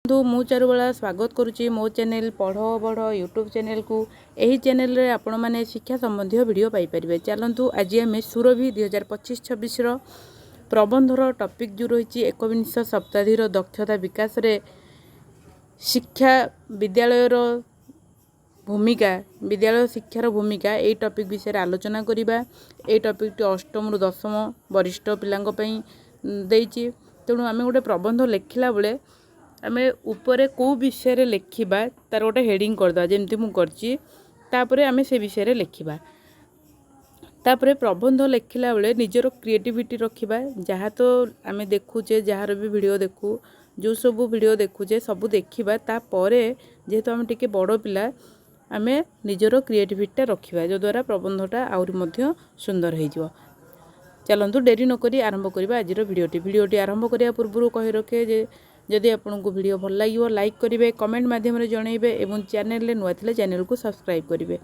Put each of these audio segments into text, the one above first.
ମୁଁ ଚାରୁବାଳା ସ୍ୱାଗତ କରୁଛି ମୋ ଚ୍ୟାନେଲ୍ ପଢ଼ ବଢ଼ ୟୁଟ୍ୟୁବ୍ ଚ୍ୟାନେଲ୍କୁ। ଏହି ଚ୍ୟାନେଲ୍ରେ ଆପଣମାନେ ଶିକ୍ଷା ସମ୍ବନ୍ଧୀୟ ଭିଡ଼ିଓ ପାଇପାରିବେ। ଚାଲନ୍ତୁ, ଆଜି ଆମେ ସୁରଭି 2025-26ର ପ୍ରବନ୍ଧର ଟପିକ୍ ଯେଉଁ ରହିଛି, ଏକବିଂଶ ଶତାବ୍ଦୀର ଦକ୍ଷତା ବିକାଶରେ ଶିକ୍ଷା ବିଦ୍ୟାଳୟର ଭୂମିକା, ବିଦ୍ୟାଳୟ ଶିକ୍ଷାର ଭୂମିକା, ଏଇ ଟପିକ୍ ବିଷୟରେ ଆଲୋଚନା କରିବା। ଏଇ ଟପିକ୍ଟି ଅଷ୍ଟମରୁ ଦଶମ ବରିଷ୍ଠ ପିଲାଙ୍କ ପାଇଁ ଦେଇଛି। ତେଣୁ ଆମେ ଗୋଟେ ପ୍ରବନ୍ଧ ଲେଖିଲା ବେଳେ ଆମେ ଉପରେ କେଉଁ ବିଷୟରେ ଲେଖିବା, ତାର ଗୋଟେ ହେଡ଼ିଂ କରିଦେବା, ଯେମିତି ମୁଁ କରିଛି। ତାପରେ ଆମେ ସେ ବିଷୟରେ ଲେଖିବା। ତାପରେ ପ୍ରବନ୍ଧ ଲେଖିଲା ବେଳେ ନିଜର କ୍ରିଏଟିଭିଟି ରଖିବା। ଯାହା ତ ଆମେ ଦେଖୁଛେ, ଯାହାର ବି ଭିଡ଼ିଓ ଦେଖୁ, ଯେଉଁ ସବୁ ଭିଡ଼ିଓ ଦେଖୁଛେ, ସବୁ ଦେଖିବା। ତାପରେ ଯେହେତୁ ଆମେ ଟିକେ ବଡ଼ ପିଲା, ଆମେ ନିଜର କ୍ରିଏଟିଭିଟିଟା ରଖିବା, ଯଦ୍ୱାରା ପ୍ରବନ୍ଧଟା ଆହୁରି ମଧ୍ୟ ସୁନ୍ଦର ହେଇଯିବ। ଚାଲନ୍ତୁ, ଡେରି ନକରି ଆରମ୍ଭ କରିବା ଆଜିର ଭିଡ଼ିଓଟି। ଭିଡ଼ିଓଟି ଆରମ୍ଭ କରିବା ପୂର୍ବରୁ କହି ରଖେ ଯେ ଯଦି ଆପଣଙ୍କୁ ଭିଡ଼ିଓ ଭଲ ଲାଗିବ, ଲାଇକ୍ କରିବେ, କମେଣ୍ଟ ମାଧ୍ୟମରେ ଜଣାଇବେ ଏବଂ ଚ୍ୟାନେଲରେ ନୂଆ ଥିଲେ ଚ୍ୟାନେଲକୁ ସବସ୍କ୍ରାଇବ୍ କରିବେ।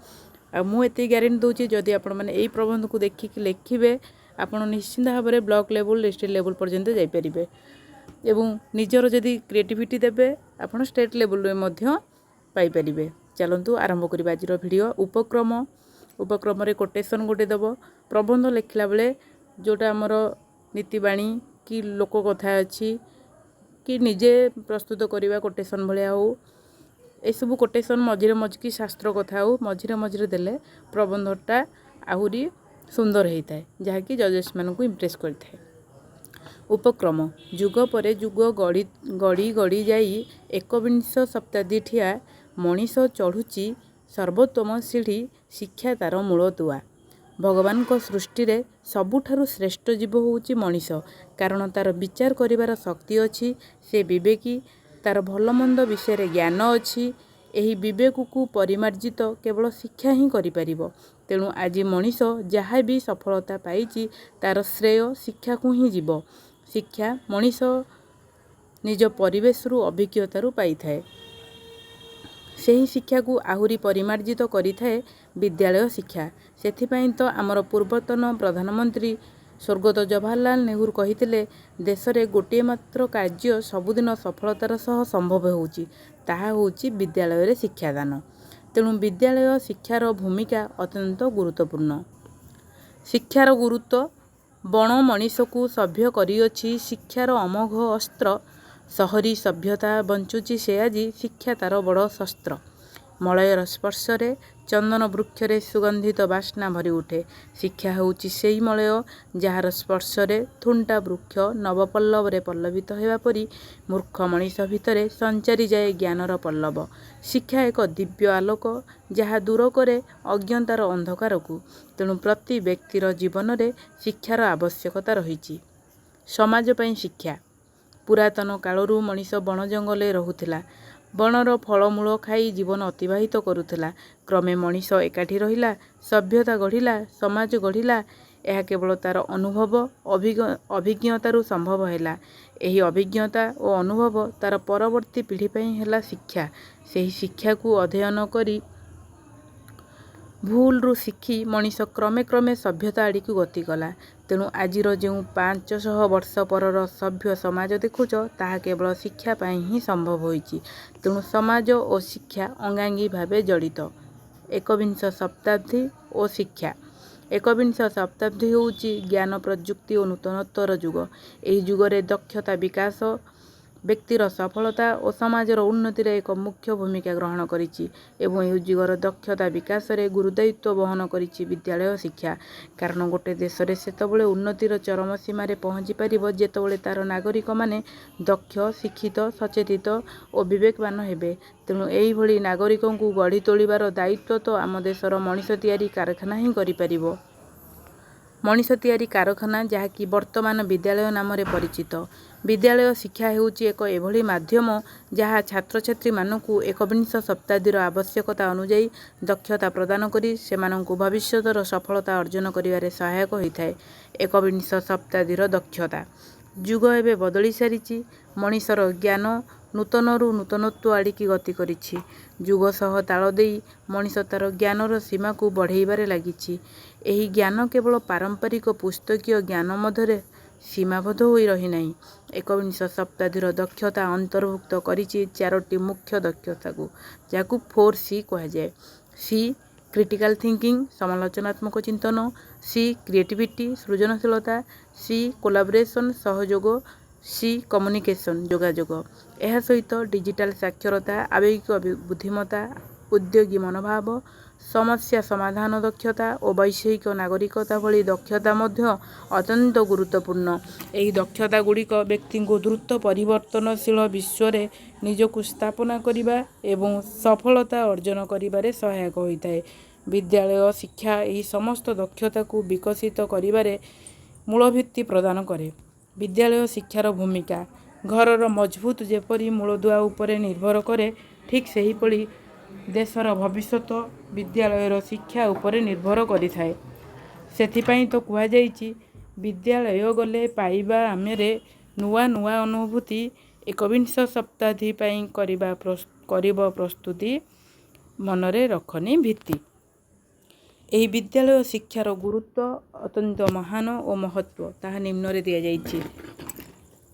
ଆଉ ମୁଁ ଏତିକି ଗ୍ୟାରେଣ୍ଟି ଦେଉଛି, ଯଦି ଆପଣମାନେ ଏଇ ପ୍ରବନ୍ଧକୁ ଦେଖିକି ଲେଖିବେ, ଆପଣ ନିଶ୍ଚିନ୍ତ ଭାବରେ ବ୍ଲକ୍ ଲେବୁଲ୍, ଡିଷ୍ଟ୍ରିକ୍ଟ ଲେବୁଲ୍ ପର୍ଯ୍ୟନ୍ତ ଯାଇପାରିବେ ଏବଂ ନିଜର ଯଦି କ୍ରିଏଟିଭିଟି ଦେବେ, ଆପଣ ଷ୍ଟେଟ୍ ଲେବୁଲ୍ରେ ମଧ୍ୟ ପାଇପାରିବେ। ଚାଲନ୍ତୁ, ଆରମ୍ଭ କରିବା ଆଜିର ଭିଡ଼ିଓ। ଉପକ୍ରମ। ଉପକ୍ରମରେ କୋଟେସନ୍ ଗୋଟେ ଦେବ। ପ୍ରବନ୍ଧ ଲେଖିଲା ବେଳେ ଯେଉଁଟା ଆମର ନୀତିବାଣୀ କି ଲୋକ କଥା ଅଛି କି ନିଜେ ପ୍ରସ୍ତୁତ କରିବା କୋଟେସନ୍ ଭଳିଆ ହେଉ, ଏସବୁ କୋଟେସନ୍ ମଝିରେ ମଝିକି ଶାସ୍ତ୍ର କଥା ହେଉ, ମଝିରେ ମଝିରେ ଦେଲେ ପ୍ରବନ୍ଧଟା ଆହୁରି ସୁନ୍ଦର ହେଇଥାଏ, ଯାହାକି ଜଜେସମାନଙ୍କୁ ଇମ୍ପ୍ରେସ୍ କରିଥାଏ। ଉପକ୍ରମ। ଯୁଗ ପରେ ଯୁଗ ଗଡ଼ି ଗଡ଼ି ଗଡ଼ି ଯାଇ ଏକବିଂଶ ଶତାବ୍ଦୀ ଠିଆ। ମଣିଷ ଚଢ଼ୁଛି ସର୍ବୋତ୍ତମ ସିଢ଼ି, ଶିକ୍ଷା ତାର ମୂଳଦୁଆ। ଭଗବାନଙ୍କ ସୃଷ୍ଟିରେ ସବୁଠାରୁ ଶ୍ରେଷ୍ଠ ଜୀବ ହେଉଛି ମଣିଷ। କାରଣ ତାର ବିଚାର କରିବାର ଶକ୍ତି ଅଛି, ସେ ବିବେକୀ, ତାର ଭଲମନ୍ଦ ବିଷୟରେ ଜ୍ଞାନ ଅଛି। ଏହି ବିବେକକୁ ପରିମାର୍ଜିତ କେବଳ ଶିକ୍ଷା ହିଁ କରିପାରିବ। ତେଣୁ ଆଜି ମଣିଷ ଯାହା ବି ସଫଳତା ପାଇଛି, ତାର ଶ୍ରେୟ ଶିକ୍ଷାକୁ ହିଁ ଯିବ। ଶିକ୍ଷା ମଣିଷ ନିଜ ପରିବେଶରୁ, ଅଭିଜ୍ଞତାରୁ ପାଇଥାଏ। ସେହି ଶିକ୍ଷାକୁ ଆହୁରି ପରିମାର୍ଜିତ କରିଥାଏ ବିଦ୍ୟାଳୟ ଶିକ୍ଷା। ସେଥିପାଇଁ ତ ଆମର ପୂର୍ବତନ ପ୍ରଧାନମନ୍ତ୍ରୀ ସ୍ୱର୍ଗତ ଜବାହରଲାଲ ନେହେରୁ କହିଥିଲେ, ଦେଶରେ ଗୋଟିଏ ମାତ୍ର କାର୍ଯ୍ୟ ସବୁଦିନ ସଫଳତାର ସହ ସମ୍ଭବ ହେଉଛି, ତାହା ହେଉଛି ବିଦ୍ୟାଳୟରେ ଶିକ୍ଷାଦାନ। ତେଣୁ ବିଦ୍ୟାଳୟ ଶିକ୍ଷାର ଭୂମିକା ଅତ୍ୟନ୍ତ ଗୁରୁତ୍ୱପୂର୍ଣ୍ଣ। ଶିକ୍ଷାର ଗୁରୁତ୍ୱ। ବଣ ମଣିଷକୁ ସଭ୍ୟ କରିଅଛି ଶିକ୍ଷାର ଅମୋଘ ଅସ୍ତ୍ର। ସହରୀ ସଭ୍ୟତା ବଞ୍ଚୁଛି ସେ ଆଜି, ଶିକ୍ଷା ତାର ବଡ଼ ଶସ୍ତ୍ର। ମଳୟର ସ୍ପର୍ଶରେ ଚନ୍ଦନ ବୃକ୍ଷରେ ସୁଗନ୍ଧିତ ବାସ୍ନା ଭରି ଉଠେ। ଶିକ୍ଷା ହେଉଛି ସେଇ ମଳୟ, ଯାହାର ସ୍ପର୍ଶରେ ଥୁଣ୍ଟା ବୃକ୍ଷ ନବପଲ୍ଲବରେ ପଲ୍ଲବିତ ହେବା ପରି ମୂର୍ଖ ମଣିଷ ଭିତରେ ସଞ୍ଚରିଯାଏ ଜ୍ଞାନର ପଲ୍ଲବ। ଶିକ୍ଷା ଏକ ଦିବ୍ୟ ଆଲୋକ, ଯାହା ଦୂର କରେ ଅଜ୍ଞତାର ଅନ୍ଧକାରକୁ। ତେଣୁ ପ୍ରତି ବ୍ୟକ୍ତିର ଜୀବନରେ ଶିକ୍ଷାର ଆବଶ୍ୟକତା ରହିଛି। ସମାଜ ପାଇଁ ଶିକ୍ଷା। ପୁରାତନ କାଳରୁ ମଣିଷ ବଣ ଜଙ୍ଗଲରେ ରହୁଥିଲା। ବଣର ଫଳମୂଳ ଖାଇ ଜୀବନ ଅତିବାହିତ କରୁଥିଲା। କ୍ରମେ ମଣିଷ ଏକାଠି ରହିଲା, ସଭ୍ୟତା ଗଢ଼ିଲା, ସମାଜ ଗଢ଼ିଲା। ଏହା କେବଳ ତାର ଅନୁଭବ, ଅଭିଜ୍ଞତାରୁ ସମ୍ଭବ ହେଲା। ଏହି ଅଭିଜ୍ଞତା ଓ ଅନୁଭବ ତାର ପରବର୍ତ୍ତୀ ପିଢ଼ି ପାଇଁ ହେଲା ଶିକ୍ଷା। ସେହି ଶିକ୍ଷାକୁ ଅଧ୍ୟୟନ କରି, ଭୁଲରୁ ଶିଖି ମଣିଷ କ୍ରମେ କ୍ରମେ ସଭ୍ୟତା ଆଡ଼ିକୁ ଗତି କଲା। ତେଣୁ ଆଜିର ଯେଉଁ 500 ବର୍ଷ ପରର ସଭ୍ୟ ସମାଜ ଦେଖୁଛ, ତାହା କେବଳ ଶିକ୍ଷା ପାଇଁ ହିଁ ସମ୍ଭବ ହୋଇଛି। ତେଣୁ ସମାଜ ଓ ଶିକ୍ଷା ଅଙ୍ଗାଙ୍ଗୀ ଭାବେ ଜଡ଼ିତ। ଏକବିଂଶ ଶତାବ୍ଦୀ ଓ ଶିକ୍ଷା। ଏକବିଂଶ ଶତାବ୍ଦୀ ହେଉଛି ଜ୍ଞାନ, ପ୍ରଯୁକ୍ତି ଓ ନୂତନତ୍ୱର ଯୁଗ। ଏହି ଯୁଗରେ ଦକ୍ଷତା ବିକାଶ ବ୍ୟକ୍ତିର ସଫଳତା ଓ ସମାଜର ଉନ୍ନତିରେ ଏକ ମୁଖ୍ୟ ଭୂମିକା ଗ୍ରହଣ କରିଛି ଏବଂ ଏହି ଯୁଗର ଦକ୍ଷତା ବିକାଶରେ ଗୁରୁଦାୟିତ୍ୱ ବହନ କରିଛି ବିଦ୍ୟାଳୟ ଶିକ୍ଷା। କାରଣ ଗୋଟେ ଦେଶରେ ସେତେବେଳେ ଉନ୍ନତିର ଚରମ ସୀମାରେ ପହଞ୍ଚି ପାରିବ, ଯେତେବେଳେ ତାର ନାଗରିକମାନେ ଦକ୍ଷ, ଶିକ୍ଷିତ, ସଚେତିତ ଓ ବିବେକବାନ ହେବେ। ତେଣୁ ଏହିଭଳି ନାଗରିକଙ୍କୁ ଗଢ଼ି ତୋଳିବାର ଦାୟିତ୍ୱ ତ ଆମ ଦେଶର ମଣିଷ ତିଆରି କାରଖାନା ହିଁ କରିପାରିବ। ମଣିଷ ତିଆରି କାରଖାନା, ଯାହାକି ବର୍ତ୍ତମାନ ବିଦ୍ୟାଳୟ ନାମରେ ପରିଚିତ। ବିଦ୍ୟାଳୟ ଶିକ୍ଷା ହେଉଛି ଏକ ଏଭଳି ମାଧ୍ୟମ, ଯାହା ଛାତ୍ରଛାତ୍ରୀମାନଙ୍କୁ ଏକବିଂଶ ଶତାବ୍ଦୀର ଆବଶ୍ୟକତା ଅନୁଯାୟୀ ଦକ୍ଷତା ପ୍ରଦାନ କରି ସେମାନଙ୍କୁ ଭବିଷ୍ୟତର ସଫଳତା ଅର୍ଜନ କରିବାରେ ସହାୟକ ହୋଇଥାଏ। ଏକବିଂଶ ଶତାବ୍ଦୀର ଦକ୍ଷତା। ଯୁଗ ଏବେ ବଦଳି ସାରିଛି। ମଣିଷର ଜ୍ଞାନ ନୂତନରୁ ନୂତନତ୍ୱ ଆଡ଼ିକି ଗତି କରିଛି। ଯୁଗ ସହ ତାଳ ଦେଇ ମଣିଷ ତାର ଜ୍ଞାନର ସୀମାକୁ ବଢ଼େଇବାରେ ଲାଗିଛି। ଏହି ଜ୍ଞାନ କେବଳ ପାରମ୍ପରିକ ପୁସ୍ତକୀୟ ଜ୍ଞାନ ମଧ୍ୟରେ ସୀମାବଦ୍ଧ ହୋଇ ରହିନାହିଁ। ଏକବିଂଶ ଶତାବ୍ଦୀର ଦକ୍ଷତା ଅନ୍ତର୍ଭୁକ୍ତ କରିଛି ଚାରୋଟି ମୁଖ୍ୟ ଦକ୍ଷତାକୁ, ଯାହାକୁ ଫୋର୍ ସି କୁହାଯାଏ। ସି କ୍ରିଟିକାଲ୍ ଥିଙ୍କିଂ, ସମାଲୋଚନାତ୍ମକ ଚିନ୍ତନ। ସି କ୍ରିଏଟିଭିଟି, ସୃଜନଶୀଳତା। ସି କୋଲାବରେସନ୍, ସହଯୋଗ। ସି କମ୍ୟୁନିକେସନ୍, ଯୋଗାଯୋଗ। ଏହା ସହିତ ଡିଜିଟାଲ୍ ସାକ୍ଷରତା, ଆବେଗିକ ବୁଦ୍ଧିମତ୍ତା, ଉଦ୍ୟୋଗୀ ମନୋଭାବ, ସମସ୍ୟା ସମାଧାନ ଦକ୍ଷତା ଓ ବୈଷୟିକ ନାଗରିକତା ଭଳି ଦକ୍ଷତା ମଧ୍ୟ ଅତ୍ୟନ୍ତ ଗୁରୁତ୍ୱପୂର୍ଣ୍ଣ। ଏହି ଦକ୍ଷତା ଗୁଡ଼ିକ ବ୍ୟକ୍ତିଙ୍କୁ ଦ୍ରୁତ ପରିବର୍ତ୍ତନଶୀଳ ବିଶ୍ୱରେ ନିଜକୁ ସ୍ଥାପନା କରିବା ଏବଂ ସଫଳତା ଅର୍ଜନ କରିବାରେ ସହାୟକ ହୋଇଥାଏ। ବିଦ୍ୟାଳୟ ଶିକ୍ଷା ଏହି ସମସ୍ତ ଦକ୍ଷତାକୁ ବିକଶିତ କରିବାରେ ମୂଳଭିତ୍ତି ପ୍ରଦାନ କରେ। ବିଦ୍ୟାଳୟ ଶିକ୍ଷାର ଭୂମିକା। ଘରର ମଜବୁତ ଯେପରି ମୂଳଦୁଆ ଉପରେ ନିର୍ଭର କରେ, ଠିକ୍ ସେହିପରି ଦେଶର ଭବିଷ୍ୟତ ବିଦ୍ୟାଳୟର ଶିକ୍ଷା ଉପରେ ନିର୍ଭର କରିଥାଏ। ସେଥିପାଇଁ ତ କୁହାଯାଇଛି, ବିଦ୍ୟାଳୟ ଗଲେ ପାଇବା ଆମେରେ ନୂଆ ନୂଆ ଅନୁଭୂତି, ଏକବିଂଶ ଶତାବ୍ଦୀ ପାଇଁ କରିବ ପ୍ରସ୍ତୁତି, ମନରେ ରଖନି ଭୀତି। ଏହି ବିଦ୍ୟାଳୟ ଶିକ୍ଷାର ଗୁରୁତ୍ୱ ଅତ୍ୟନ୍ତ ମହାନ ଓ ମହତ୍ତ୍ୱ ତାହା ନିମ୍ନରେ ଦିଆଯାଇଛି।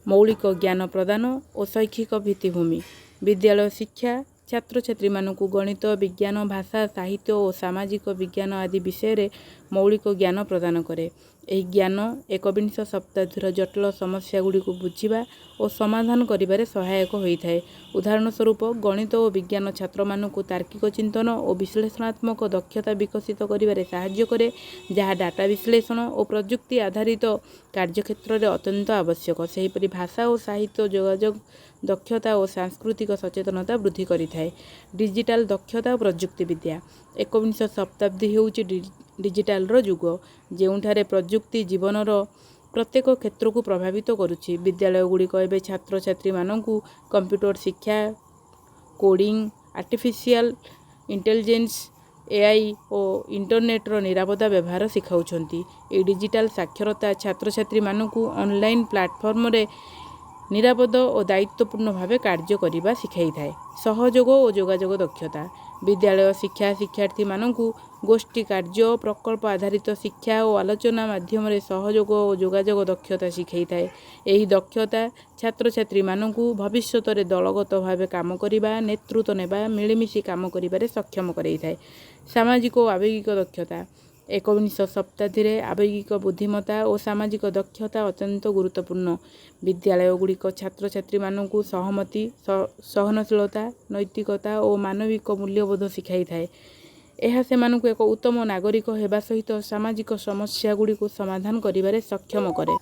ମୌଳିକ ଜ୍ଞାନ ପ୍ରଦାନ ଓ ଶୈକ୍ଷିକ ଭିତ୍ତିଭୂମି। ବିଦ୍ୟାଳୟ ଶିକ୍ଷା ଛାତ୍ରଛାତ୍ରୀମାନଙ୍କୁ ଗଣିତ, ବିଜ୍ଞାନ, ଭାଷା, ସାହିତ୍ୟ ଓ ସାମାଜିକ ବିଜ୍ଞାନ ଆଦି ବିଷୟରେ ମୌଳିକ ଜ୍ଞାନ ପ୍ରଦାନ କରେ। ଏହି ଜ୍ଞାନ ଏକବିଂଶ ଶତାବ୍ଦୀର ଜଟିଳ ସମସ୍ୟାଗୁଡ଼ିକୁ ବୁଝିବା ଓ ସମାଧାନ କରିବାରେ ସହାୟକ ହୋଇଥାଏ। ଉଦାହରଣ ସ୍ୱରୂପ, ଗଣିତ ଓ ବିଜ୍ଞାନ ଛାତ୍ରମାନଙ୍କୁ ତାର୍କିକ ଚିନ୍ତନ ଓ ବିଶ୍ଳେଷଣାତ୍ମକ ଦକ୍ଷତା ବିକଶିତ କରିବାରେ ସାହାଯ୍ୟ କରେ, ଯାହା ଡାଟା ବିଶ୍ଳେଷଣ ଓ ପ୍ରଯୁକ୍ତି ଆଧାରିତ କାର୍ଯ୍ୟକ୍ଷେତ୍ରରେ ଅତ୍ୟନ୍ତ ଆବଶ୍ୟକ। ସେହିପରି ଭାଷା ଓ ସାହିତ୍ୟ ଯୋଗାଯୋଗ ଦକ୍ଷତା ଓ ସାଂସ୍କୃତିକ ସଚେତନତା ବୃଦ୍ଧି କରିଥାଏ। ଡିଜିଟାଲ ଦକ୍ଷତା ଓ ପ୍ରଯୁକ୍ତିବିଦ୍ୟା। ଏକବିଂଶ ଶତାବ୍ଦୀ ହେଉଛି ଡିଜିଟାଲର ଯୁଗ, ଯେଉଁଠାରେ ପ୍ରଯୁକ୍ତି ଜୀବନର ପ୍ରତ୍ୟେକ କ୍ଷେତ୍ରକୁ ପ୍ରଭାବିତ କରୁଛି। ବିଦ୍ୟାଳୟଗୁଡ଼ିକ ଏବେ ଛାତ୍ରଛାତ୍ରୀମାନଙ୍କୁ କମ୍ପ୍ୟୁଟର ଶିକ୍ଷା, କୋଡ଼ିଂ, ଆର୍ଟିଫିସିଆଲ ଇଣ୍ଟେଲିଜେନ୍ସ, ଏଆଇ ଓ ଇଣ୍ଟରନେଟ୍ର ନିରାପଦ ବ୍ୟବହାର ଶିଖାଉଛନ୍ତି। ଏହି ଡିଜିଟାଲ ସାକ୍ଷରତା ଛାତ୍ରଛାତ୍ରୀମାନଙ୍କୁ ଅନଲାଇନ୍ ପ୍ଲାଟଫର୍ମରେ ନିରାପଦ ଓ ଦାୟିତ୍ୱପୂର୍ଣ୍ଣ ଭାବେ କାର୍ଯ୍ୟ କରିବା ଶିଖାଇଥାଏ। ସହଯୋଗ ଓ ଯୋଗାଯୋଗ ଦକ୍ଷତା। ବିଦ୍ୟାଳୟ ଶିକ୍ଷା ଶିକ୍ଷାର୍ଥୀମାନଙ୍କୁ ଗୋଷ୍ଠୀ କାର୍ଯ୍ୟ, ପ୍ରକଳ୍ପ ଆଧାରିତ ଶିକ୍ଷା ଓ ଆଲୋଚନା ମାଧ୍ୟମରେ ସହଯୋଗ ଓ ଯୋଗାଯୋଗ ଦକ୍ଷତା ଶିଖାଇଥାଏ। ଏହି ଦକ୍ଷତା ଛାତ୍ରଛାତ୍ରୀମାନଙ୍କୁ ଭବିଷ୍ୟତରେ ଦଳଗତ ଭାବେ କାମ କରିବା, ନେତୃତ୍ୱ ନେବା, ମିଳିମିଶି କାମ କରିବାରେ ସକ୍ଷମ କରାଇଥାଏ। ସାମାଜିକ ଓ ଆବେଗିକ ଦକ୍ଷତା। ଏକବିଂଶ ଶତାବ୍ଦୀରେ ଆବେଗିକ ବୁଦ୍ଧିମତ୍ତା ଓ ସାମାଜିକ ଦକ୍ଷତା ଅତ୍ୟନ୍ତ ଗୁରୁତ୍ୱପୂର୍ଣ୍ଣ। ବିଦ୍ୟାଳୟଗୁଡ଼ିକ ଛାତ୍ରଛାତ୍ରୀମାନଙ୍କୁ ସହମତି, ସହନଶୀଳତା, ନୈତିକତା ଓ ମାନବିକ ମୂଲ୍ୟବୋଧ ଶିଖାଇଥାଏ। ଏହା ସେମାନଙ୍କୁ ଏକ ଉତ୍ତମ ନାଗରିକ ହେବା ସହିତ ସାମାଜିକ ସମସ୍ୟାଗୁଡ଼ିକୁ ସମାଧାନ କରିବାରେ ସକ୍ଷମ କରେ।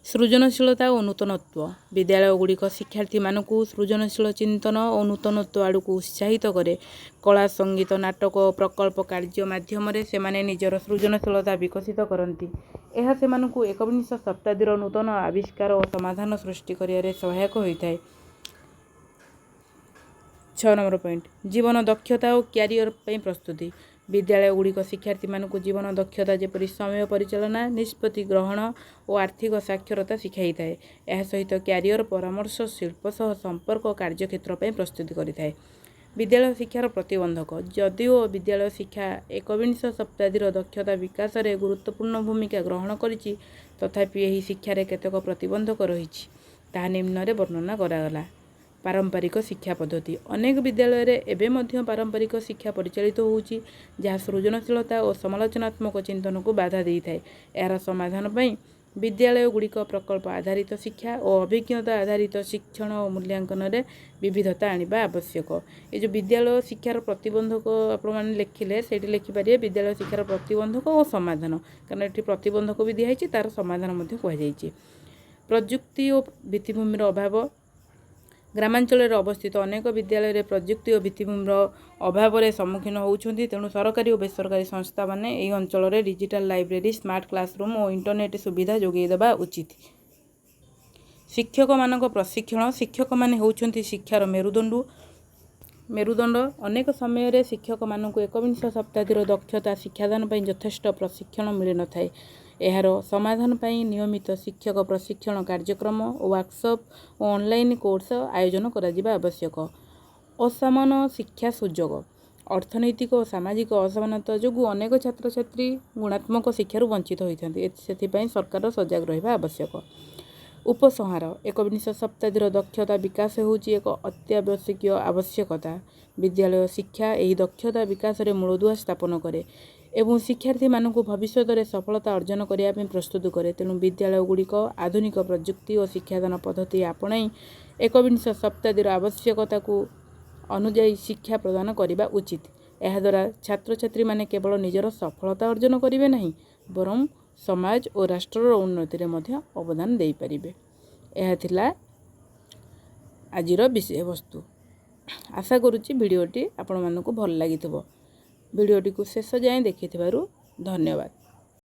ସୃଜନଶୀଳତା ଓ ନୂତନତ୍ୱ। ବିଦ୍ୟାଳୟଗୁଡ଼ିକ ଶିକ୍ଷାର୍ଥୀମାନଙ୍କୁ ସୃଜନଶୀଳ ଚିନ୍ତନ ଓ ନୂତନତ୍ୱ ଆଡ଼କୁ ଉତ୍ସାହିତ କରେ। କଳା, ସଙ୍ଗୀତ, ନାଟକ ଓ ପ୍ରକଳ୍ପ କାର୍ଯ୍ୟ ମାଧ୍ୟମରେ ସେମାନେ ନିଜର ସୃଜନଶୀଳତା ବିକଶିତ କରନ୍ତି। ଏହା ସେମାନଙ୍କୁ ଏକବିଂଶ ଶତାବ୍ଦୀର ନୂତନ ଆବିଷ୍କାର ଓ ସମାଧାନ ସୃଷ୍ଟି କରିବାରେ ସହାୟକ ହୋଇଥାଏ। 6 ନମ୍ବର ପଏଣ୍ଟ, ଜୀବନ ଦକ୍ଷତା ଓ କ୍ୟାରିୟର ପାଇଁ ପ୍ରସ୍ତୁତି। ବିଦ୍ୟାଳୟଗୁଡ଼ିକ ଶିକ୍ଷାର୍ଥୀମାନଙ୍କୁ ଜୀବନ ଦକ୍ଷତା ଯେପରି ସମୟ ପରିଚାଳନା, ନିଷ୍ପତ୍ତି ଗ୍ରହଣ ଓ ଆର୍ଥିକ ସାକ୍ଷରତା ଶିଖାଇଥାଏ। ଏହା ସହିତ କ୍ୟାରିୟର ପରାମର୍ଶ, ଶିଳ୍ପ ସହ ସମ୍ପର୍କ, କାର୍ଯ୍ୟକ୍ଷେତ୍ର ପାଇଁ ପ୍ରସ୍ତୁତି କରିଥାଏ। ବିଦ୍ୟାଳୟ ଶିକ୍ଷାର ପ୍ରତିବନ୍ଧକ। ଯଦିଓ ବିଦ୍ୟାଳୟ ଶିକ୍ଷା ଏକବିଂଶ ଶତାବ୍ଦୀର ଦକ୍ଷତା ବିକାଶରେ ଗୁରୁତ୍ୱପୂର୍ଣ୍ଣ ଭୂମିକା ଗ୍ରହଣ କରିଛି, ତଥାପି ଏହି ଶିକ୍ଷାରେ କେତେକ ପ୍ରତିବନ୍ଧକ ରହିଛି, ତାହା ନିମ୍ନରେ ବର୍ଣ୍ଣନା କରାଗଲା। ପାରମ୍ପରିକ ଶିକ୍ଷା ପଦ୍ଧତି। ଅନେକ ବିଦ୍ୟାଳୟରେ ଏବେ ମଧ୍ୟ ପାରମ୍ପରିକ ଶିକ୍ଷା ପରିଚାଳିତ ହେଉଛି, ଯାହା ସୃଜନଶୀଳତା ଓ ସମାଲୋଚନାତ୍ମକ ଚିନ୍ତନକୁ ବାଧା ଦେଇଥାଏ। ଏହାର ସମାଧାନ ପାଇଁ ବିଦ୍ୟାଳୟଗୁଡ଼ିକ ପ୍ରକଳ୍ପ ଆଧାରିତ ଶିକ୍ଷା ଓ ଅଭିଜ୍ଞତା ଆଧାରିତ ଶିକ୍ଷଣ ଓ ମୂଲ୍ୟାଙ୍କନରେ ବିବିଧତା ଆଣିବା ଆବଶ୍ୟକ। ଏ ଯେଉଁ ବିଦ୍ୟାଳୟ ଶିକ୍ଷାର ପ୍ରତିବନ୍ଧକ ଆପଣମାନେ ଲେଖିଲେ, ସେଇଠି ଲେଖିପାରିବେ ବିଦ୍ୟାଳୟ ଶିକ୍ଷାର ପ୍ରତିବନ୍ଧକ ଓ ସମାଧାନ, କାରଣ ଏଠି ପ୍ରତିବନ୍ଧକ ବି ଦିଆହେଇଛି, ତା'ର ସମାଧାନ ମଧ୍ୟ କୁହାଯାଇଛି। ପ୍ରଯୁକ୍ତି ଓ ଭିତ୍ତିଭୂମିର ଅଭାବ। ଗ୍ରାମାଞ୍ଚଳରେ ଅବସ୍ଥିତ ଅନେକ ବିଦ୍ୟାଳୟରେ ପ୍ରଯୁକ୍ତି ଓ ଭିତ୍ତିଭୂମିର ଅଭାବରେ ସମ୍ମୁଖୀନ ହେଉଛନ୍ତି। ତେଣୁ ସରକାରୀ ଓ ବେସରକାରୀ ସଂସ୍ଥାମାନେ ଏହି ଅଞ୍ଚଳରେ ଡିଜିଟାଲ ଲାଇବ୍ରେରୀ, ସ୍ମାର୍ଟ କ୍ଲାସରୁମ୍ ଓ ଇଣ୍ଟରନେଟ୍ ସୁବିଧା ଯୋଗାଇ ଦେବା ଉଚିତ। ଶିକ୍ଷକମାନଙ୍କ ପ୍ରଶିକ୍ଷଣ। ଶିକ୍ଷକମାନେ ହେଉଛନ୍ତି ଶିକ୍ଷାର ମେରୁଦଣ୍ଡ। ଅନେକ ସମୟରେ ଶିକ୍ଷକମାନଙ୍କୁ ଏକବିଂଶ ଶତାବ୍ଦୀର ଦକ୍ଷତା ଶିକ୍ଷାଦାନ ପାଇଁ ଯଥେଷ୍ଟ ପ୍ରଶିକ୍ଷଣ ମିଳିନଥାଏ। ଏହାର ସମାଧାନ ପାଇଁ ନିୟମିତ ଶିକ୍ଷକ ପ୍ରଶିକ୍ଷଣ କାର୍ଯ୍ୟକ୍ରମ, ୱାର୍କସପ୍ ଓ ଅନଲାଇନ୍ କୋର୍ସ ଆୟୋଜନ କରାଯିବା ଆବଶ୍ୟକ। ଅସମାନ ଶିକ୍ଷା ସୁଯୋଗ। ଅର୍ଥନୈତିକ ଓ ସାମାଜିକ ଅସମାନତା ଯୋଗୁଁ ଅନେକ ଛାତ୍ରଛାତ୍ରୀ ଗୁଣାତ୍ମକ ଶିକ୍ଷାରୁ ବଞ୍ଚିତ ହୋଇଥାନ୍ତି। ସେଥିପାଇଁ ସରକାର ସଜାଗ ରହିବା ଆବଶ୍ୟକ। ଉପସଂହାର: ଏକବିଂଶ ଶତାବ୍ଦୀର ଦକ୍ଷତା ବିକାଶ ହେଉଛି ଏକ ଅତ୍ୟାବଶ୍ୟକୀୟ ଆବଶ୍ୟକତା। ବିଦ୍ୟାଳୟ ଶିକ୍ଷା ଏହି ଦକ୍ଷତା ବିକାଶରେ ମୂଳଦୁଆ ସ୍ଥାପନ କରେ ଏବଂ ଶିକ୍ଷାର୍ଥୀମାନଙ୍କୁ ଭବିଷ୍ୟତରେ ସଫଳତା ଅର୍ଜନ କରିବା ପାଇଁ ପ୍ରସ୍ତୁତ କରେ। ତେଣୁ ବିଦ୍ୟାଳୟଗୁଡ଼ିକ ଆଧୁନିକ ପ୍ରଯୁକ୍ତି ଓ ଶିକ୍ଷାଦାନ ପଦ୍ଧତି ଆପଣାଇ ଏକବିଂଶ ଶତାବ୍ଦୀର ଆବଶ୍ୟକତାକୁ ଅନୁଯାୟୀ ଶିକ୍ଷା ପ୍ରଦାନ କରିବା ଉଚିତ। ଏହାଦ୍ୱାରା ଛାତ୍ରଛାତ୍ରୀମାନେ କେବଳ ନିଜର ସଫଳତା ଅର୍ଜନ କରିବେ ନାହିଁ, ବରଂ ସମାଜ ଓ ରାଷ୍ଟ୍ରର ଉନ୍ନତିରେ ମଧ୍ୟ ଅବଦାନ ଦେଇପାରିବେ। ଏହା ଥିଲା ଆଜିର ବିଷୟବସ୍ତୁ। ଆଶା କରୁଛି ଭିଡ଼ିଓଟି ଆପଣମାନଙ୍କୁ ଭଲ ଲାଗିଥିବ। ଭିଡ଼ିଓଟିକୁ ଶେଷ ଯାଏଁ ଦେଖିଥିବାରୁ ଧନ୍ୟବାଦ।